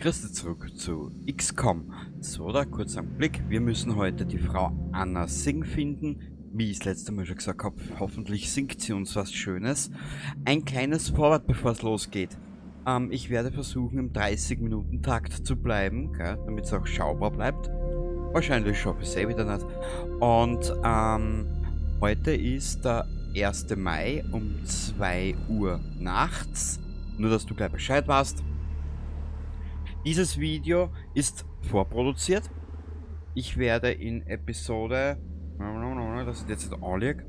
Christi zurück zu XCOM. So, da kurz einen Blick. Wir müssen heute die Frau Anna Tsing finden. Wie ich das letzte Mal schon gesagt habe, hoffentlich singt sie uns was Schönes. Ein kleines Vorwort, bevor es losgeht. Ich werde versuchen, im 30-Minuten-Takt zu bleiben, damit es auch schaubar bleibt. Wahrscheinlich schaffe ich es eh wieder nicht. Und heute ist der 1. Mai um 2 Uhr nachts. Nur, dass du gleich Bescheid weißt. Dieses Video ist vorproduziert. Ich werde in Episode, das ist jetzt anlieg,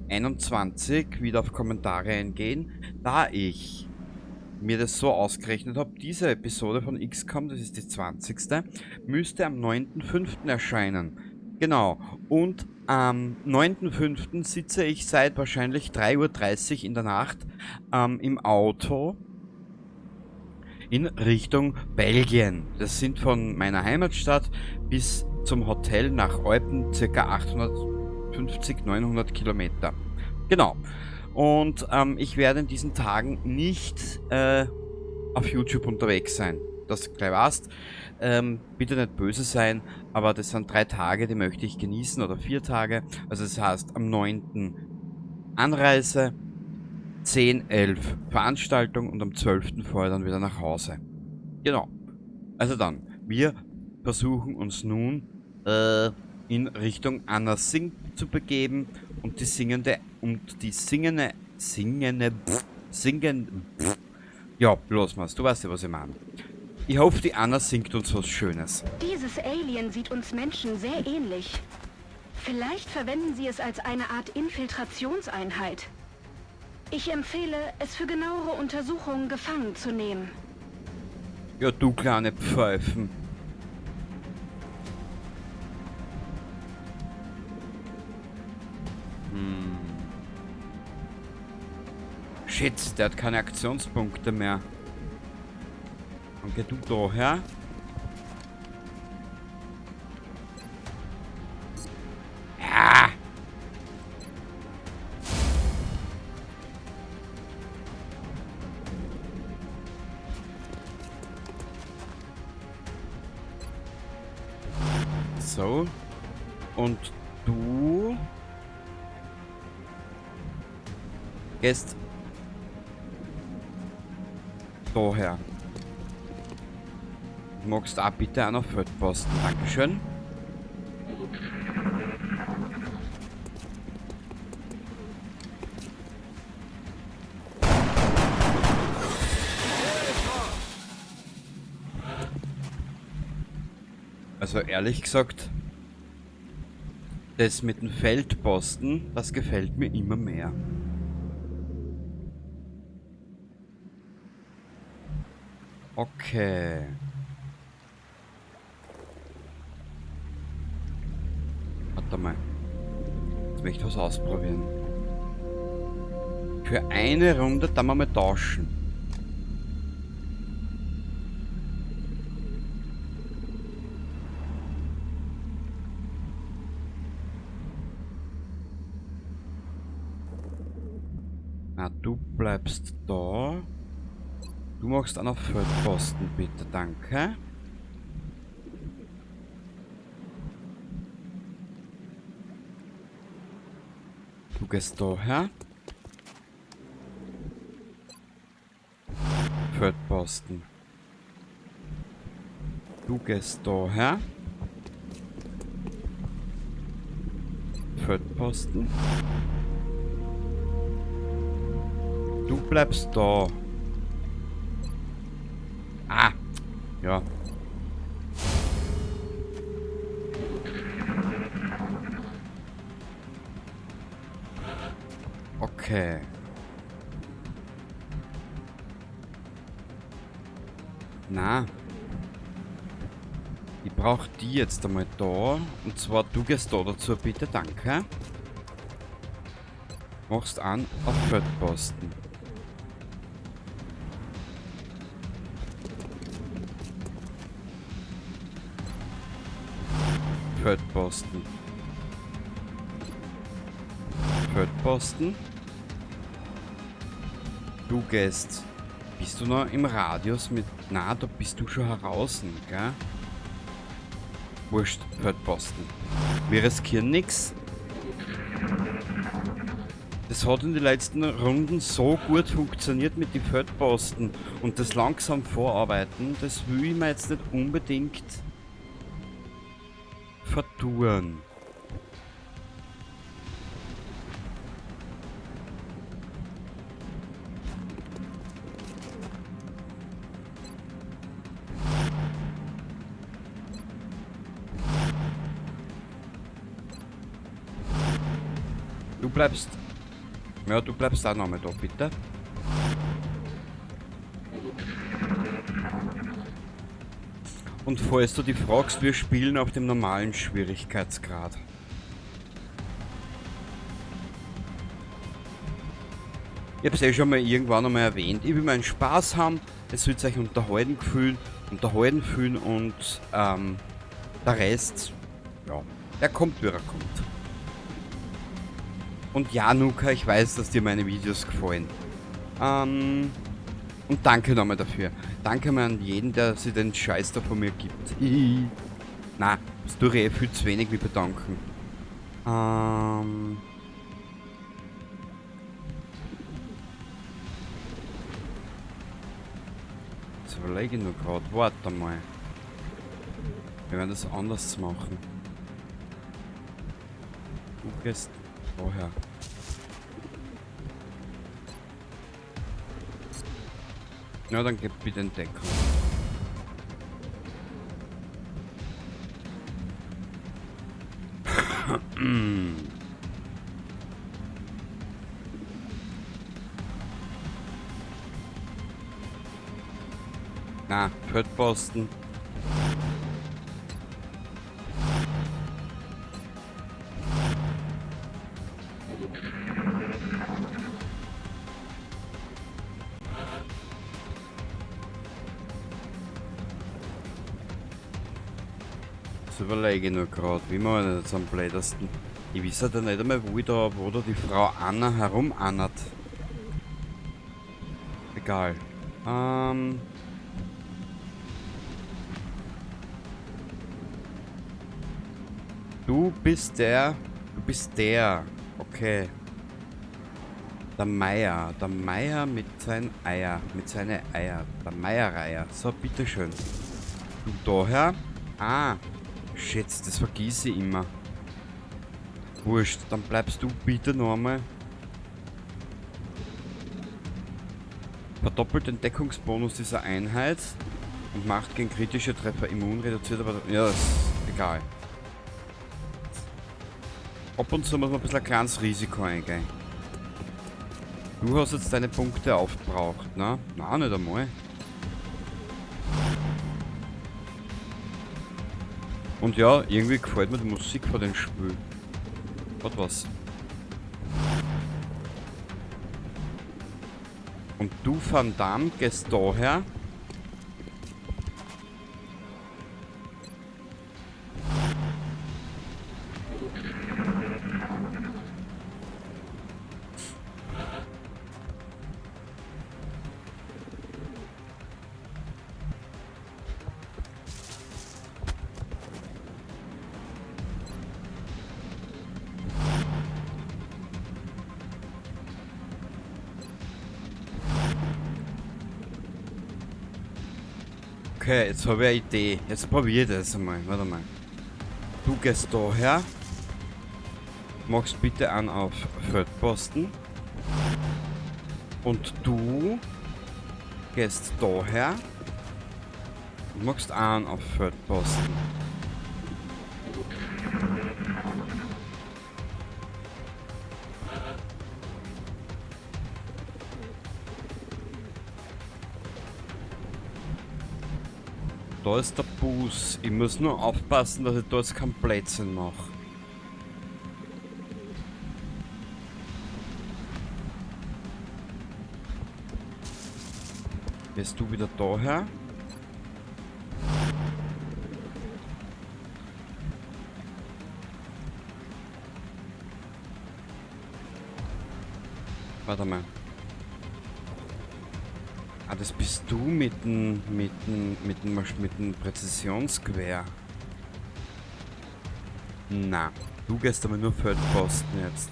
21 wieder auf Kommentare eingehen, da ich mir das so ausgerechnet habe, diese Episode von XCOM, das ist die 20., müsste am 9.5. erscheinen. Genau, und am 9.5. sitze ich seit wahrscheinlich 3:30 Uhr in der Nacht im Auto in Richtung Belgien. Das sind von meiner Heimatstadt bis zum Hotel nach Eupen circa 850, 900 Kilometer. Genau. Und ich werde in diesen Tagen nicht auf YouTube unterwegs sein. Das gleich weißt. Bitte nicht böse sein, aber das sind 3 Tage, die möchte ich genießen, oder 4 Tage. Also das heißt, am 9. Anreise, 10, 11 Veranstaltung und am 12. fahre ich dann wieder nach Hause. Genau. Also dann, wir versuchen uns nun in Richtung Anna Tsing zu begeben und die singende, und die singende, singende, pff, singen, pff, ja, los mal's, du weißt ja, was ich meine. Ich hoffe, die Anna singt uns was Schönes. Dieses Alien sieht uns Menschen sehr ähnlich. Vielleicht verwenden sie es als eine Art Infiltrationseinheit. Ich empfehle, es für genauere Untersuchungen gefangen zu nehmen. Ja, du kleine Pfeifen. Shit, der hat keine Aktionspunkte mehr. Und geh du da her. Ja. So. Und du gehst daher. Magst auch bitte auch noch Feldposten? Dankeschön. Also ehrlich gesagt, das mit dem Feldposten, das gefällt mir immer mehr. Okay. Warte mal. Jetzt möchte ich was ausprobieren. Für eine Runde dann wir mal tauschen. Na, du bleibst da. Du machst auch noch Feldposten, bitte, danke. Du gehst da her. Feldposten. Du gehst da her. Feldposten. Du bleibst da. Ah, ja. Okay. Na. Ich brauch die jetzt einmal da. Und zwar du gehst da dazu, bitte, danke. Machst an auf Feldposten. Feldposten. Feldposten. Du gehst Bist du noch im Radius mit... Na, da bist du schon heraus, gell? Wurscht, Feldposten. Wir riskieren nichts. Das hat in den letzten Runden so gut funktioniert mit den Feldposten und das langsam Vorarbeiten, das will ich mir jetzt nicht unbedingt vertun. Du bleibst... Ja, du bleibst auch nochmal da, bitte. Und falls du dich fragst, wir spielen auf dem normalen Schwierigkeitsgrad. Ich hab's eh schon mal irgendwann einmal erwähnt. Ich will meinen Spaß haben, es wird euch unterhalten fühlen und der Rest, ja, der kommt, wie er kommt. Und ja, Nuka, ich weiß, dass dir meine Videos gefallen. Und danke nochmal dafür. Danke mal an jeden, der sich den Scheiß da von mir gibt. Na, das tue ich eh viel zu wenig wie bedanken. Jetzt überlege ich nur grad. Warte mal. Wir werden das anders machen. Du gehst woher? Na, dann gib bitte den Deckung. Na, Feldposten. Das überlege ich nur grad, wie man das jetzt am blödesten. Ich weiß ja nicht einmal, wo da die Frau Anna herumannert. Egal. Du bist der. Du bist der. Okay. Der Meier. Der Meier mit seinen Eier. Mit seinen Eier. Der Meiereier. So, bitteschön. Du daher. Ah. Shit, das vergieße ich immer. Wurscht, dann bleibst du bitte noch einmal. Verdoppelt den Deckungsbonus dieser Einheit und macht gegen kritische Treffer immun, reduziert aber... Ja, das ist egal. Ab und zu muss man ein bisschen ein kleines Risiko eingehen. Du hast jetzt deine Punkte aufgebraucht, ne? Nein, nicht einmal. Und ja, irgendwie gefällt mir die Musik von dem Spiel. Hat was. Und du, Van Damme, gehst daher. Okay, jetzt habe ich eine Idee. Jetzt probiere ich das einmal. Warte mal. Du gehst daher. Machst bitte einen auf Feldposten. Und du gehst daher. Und machst einen auf Feldposten. Da ist der Bus. Ich muss nur aufpassen, dass ich da jetzt keinen Blödsinn mache. Gehst du wieder daher? Warte mal. Ah, das bist du mit dem Präzisionsgewehr. Na, du gehst aber nur Feldposten jetzt.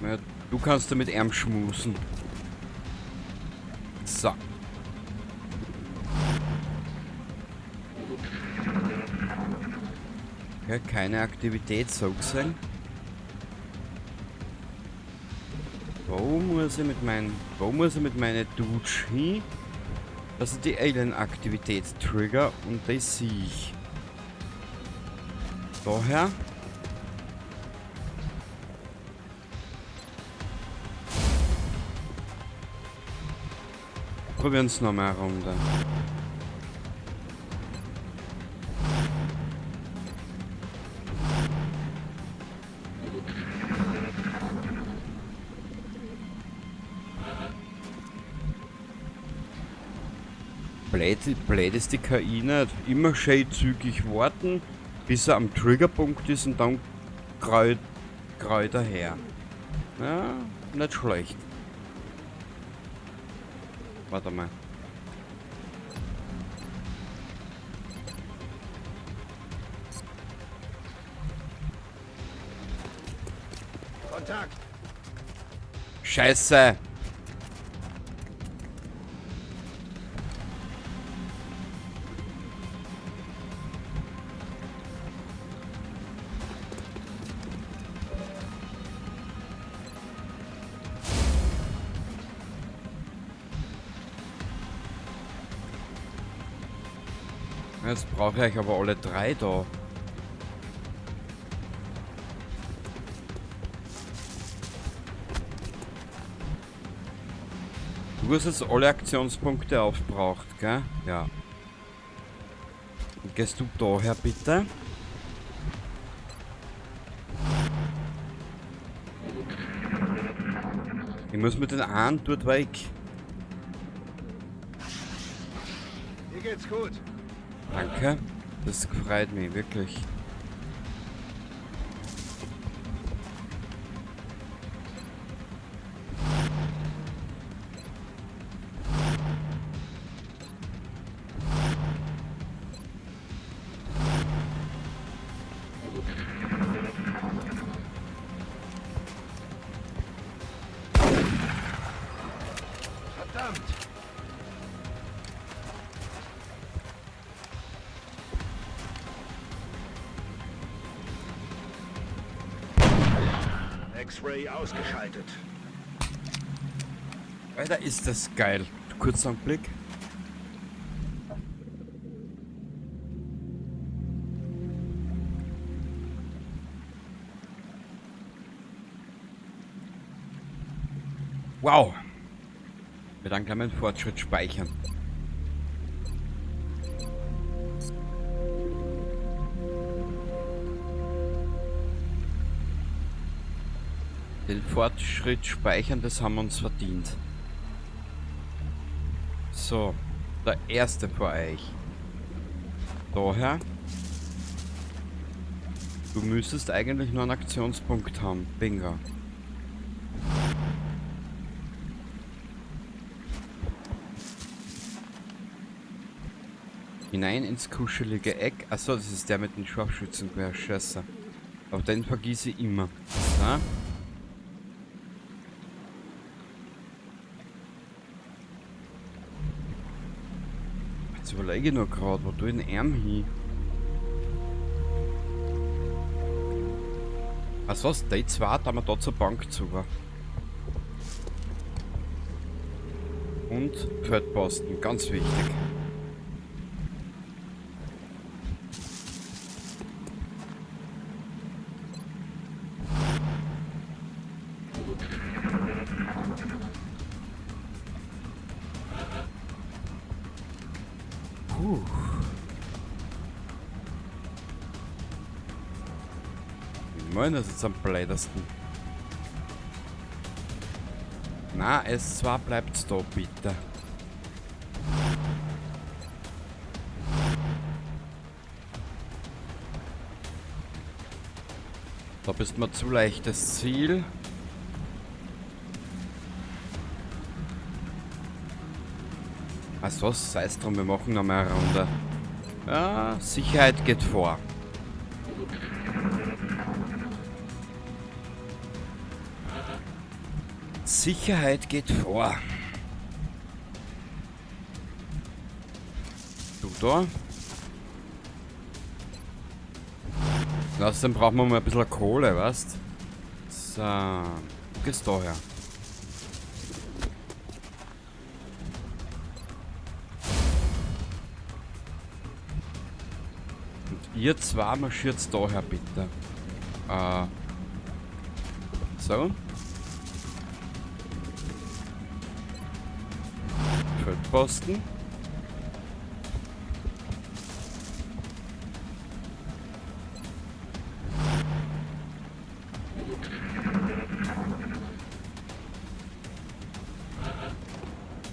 Ja, du kannst damit Arm schmusen. So. Okay, keine Aktivität, so gesehen. Wo muss ich mit meinen Dudes hin? Das ist die Alien-Aktivität Trigger und das sehe ich. Daher. Probieren es nochmal eine Runde. Blöd ist die KI nicht. Immer schön zügig warten, bis er am Triggerpunkt ist und dann kraut daher. Ja, nicht schlecht. Warte mal. Kontakt. Scheiße. Jetzt brauche ich aber alle drei da. Du hast jetzt alle Aktionspunkte aufgebraucht, gell? Ja. Und gehst du daher bitte? Ich muss mit den einen dort weg. Mir geht's gut. Danke, das freut mich wirklich. Verdammt! X-Ray ausgeschaltet. Alter, ist das geil. Kurzer Blick. Wow. Wir dann gleich meinen Fortschritt speichern. Den Fortschritt speichern, das haben wir uns verdient. So, der erste vor euch. Daher. Du müsstest eigentlich nur einen Aktionspunkt haben. Bingo. Hinein ins kuschelige Eck. Achso, das ist der mit den Scharfschützengewehr. Scheiße. Aber den vergieße ich immer. So. Jetzt überlege ich noch gerade, wo tue ich den Arm hin? Also was, die zwei, da wir da zur Bank zu. Und Feldposten, ganz wichtig. Puh. Wie meinen das jetzt am blödesten? Na, S2 bleibt da, bitte. Da bist mir zu leichtes Ziel. Also was, sei es drum, wir machen noch mal eine Runde. Ja, Sicherheit geht vor. Sicherheit geht vor. Du da? Und außerdem brauchen wir mal ein bisschen Kohle, weißt? So, du gehst da her. Und ihr zwei marschiert daher, bitte. So. Feldposten.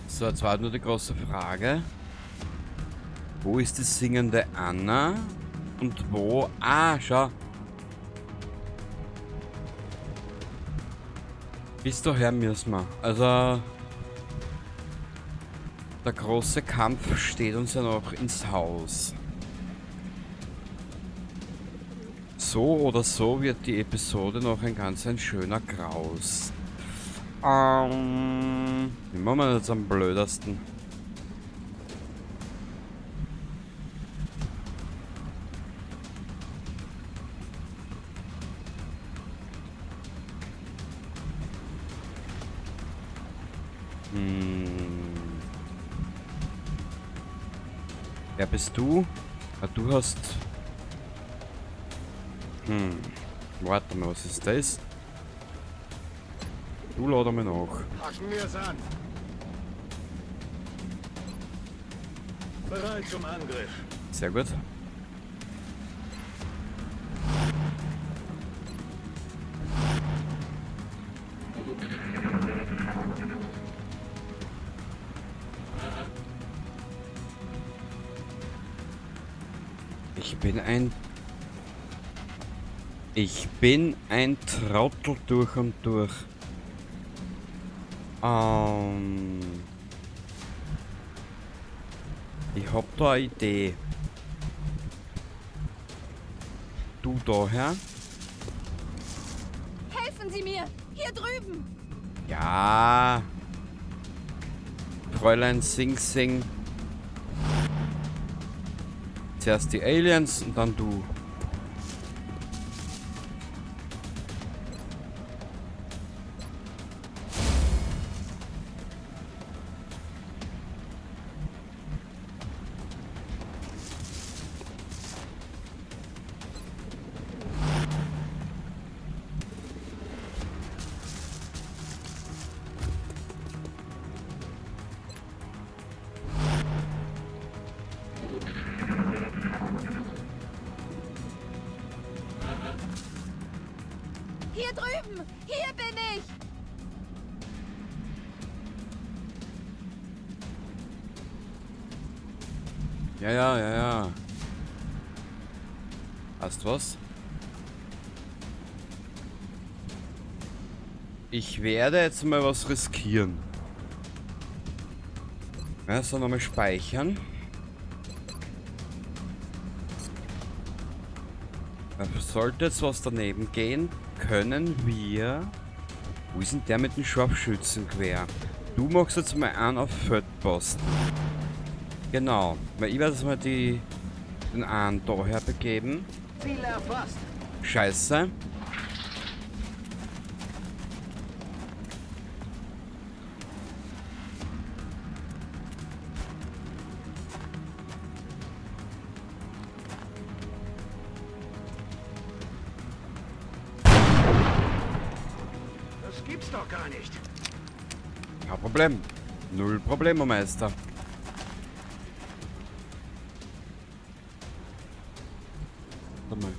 So, jetzt war nur die große Frage. Wo ist die singende Anna? Und wo? Ah, schau. Bis daher müssen wir. Also, der große Kampf steht uns ja noch ins Haus. So oder so wird die Episode noch ein ganz ein schöner Graus. Wie machen wir das am blödesten? Wer bist du? Ah, du hast... Warte mal, was ist das? Du lad einmal nach. Packen wir's an. Bereit zum Angriff. Sehr gut. Ich bin ein Trottel durch und durch. Ich hab da eine Idee. Du daher. Helfen Sie mir! Hier drüben! Ja. Fräulein Sing Sing. Zuerst die Aliens und dann du. Hier drüben! Hier bin ich! Ja, ja, ja, ja. Hast was? Ich werde jetzt mal was riskieren. Ja, so, nochmal speichern. Sollte jetzt was daneben gehen, können wir... Wo ist denn der mit dem Scharfschützengewehr? Du machst jetzt mal einen auf Feldposten. Genau. Weil ich werde jetzt mal den einen daher begeben. Ziel erfasst. Scheiße. doch gar nicht. Kein Problem. Null Problemo, Meister. Warte mal.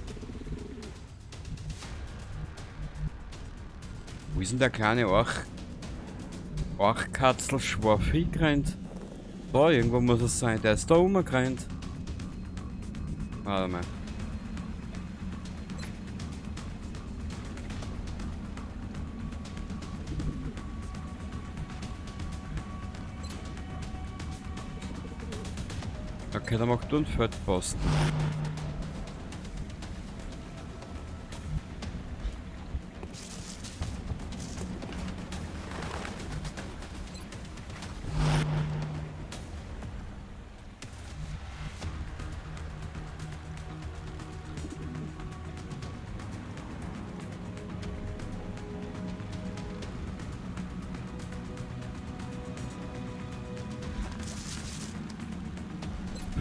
Wo ist denn der kleine Orchkatzel-Schwarf hingerannt? Da, irgendwo muss es sein. Der ist da rumgerannt. Warte mal. Okay, dann mach du einen Feldposten.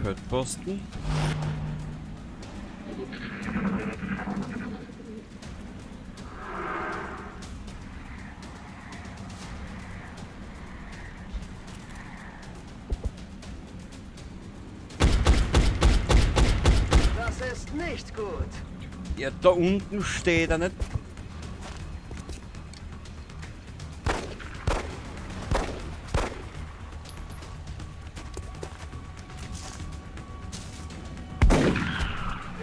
Feldposten. Das ist nicht gut. Ja, da unten steht er nicht.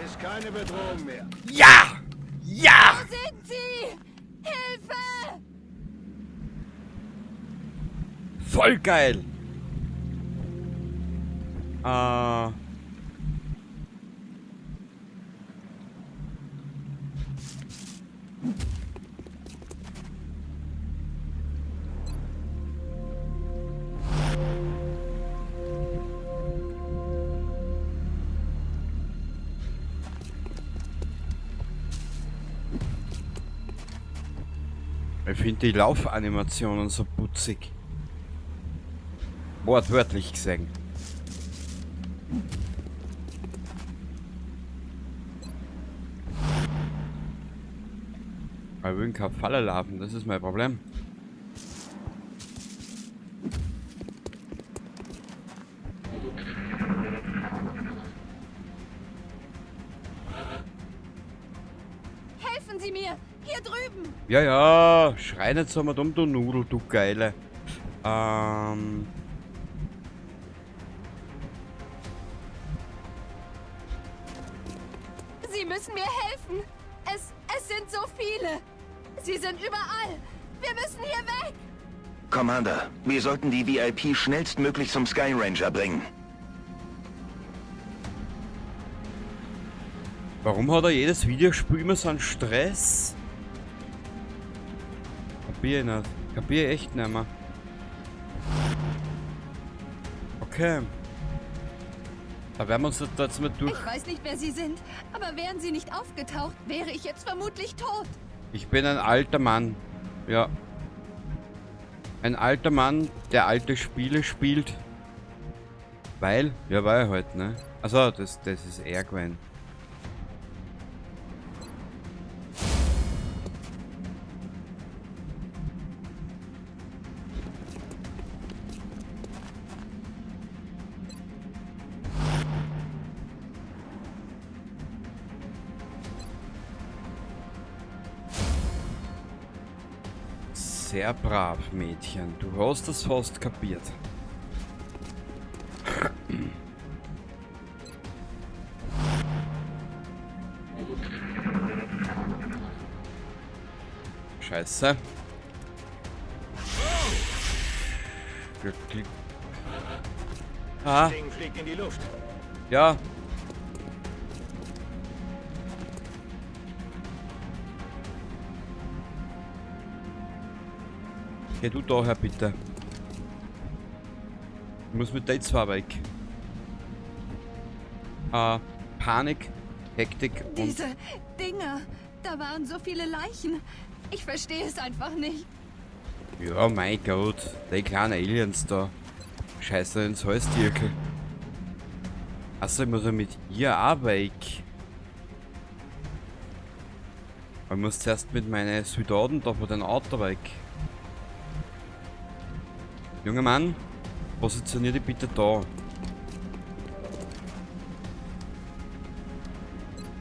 Ist keine Bedrohung mehr. Ja! Ja! Wo sind sie? Hilfe! Voll geil! Ich finde die Laufanimationen so putzig. Wortwörtlich gesehen. Ich will keine Falle laufen, das ist mein Problem. Helfen Sie mir! Hier drüben! Ja, ja, schrei nicht so mal um, du Nudel, du Geile. Sie müssen mir helfen! Es sind so viele! Sie sind überall! Wir müssen hier weg! Commander, wir sollten die VIP schnellstmöglich zum Sky Ranger bringen. Warum hat er jedes Videospiel immer so einen Stress? Kapier ich nicht. Kapier ich echt nicht mehr. Okay. Da werden wir uns jetzt mal durch. Ich weiß nicht, wer Sie sind, aber wären Sie nicht aufgetaucht, wäre ich jetzt vermutlich tot. Ich bin ein alter Mann. Ja. Ein alter Mann, der alte Spiele spielt. Weil? Ja, weil halt, ne? Also, das ist er gewesen. Sehr brav, Mädchen. Du hast das fast kapiert. Scheiße. Glück. Ah. Ding fliegt in die Luft. Ja. Geh du daher bitte. Ich muss mit der zwei weg. Panik, Hektik und... Diese Dinger, da waren so viele Leichen. Ich verstehe es einfach nicht. Ja, mein Gott. Die kleinen Aliens da. Scheiße ins Haustierkel. Achso, ich muss ja mit ihr auch weg. Aber ich muss zuerst mit meinen Soldaten da von den Auto weg. Junger Mann, positionier dich bitte da.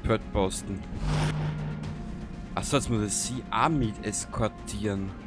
Feldposten. Achso, jetzt muss ich sie auch mit eskortieren.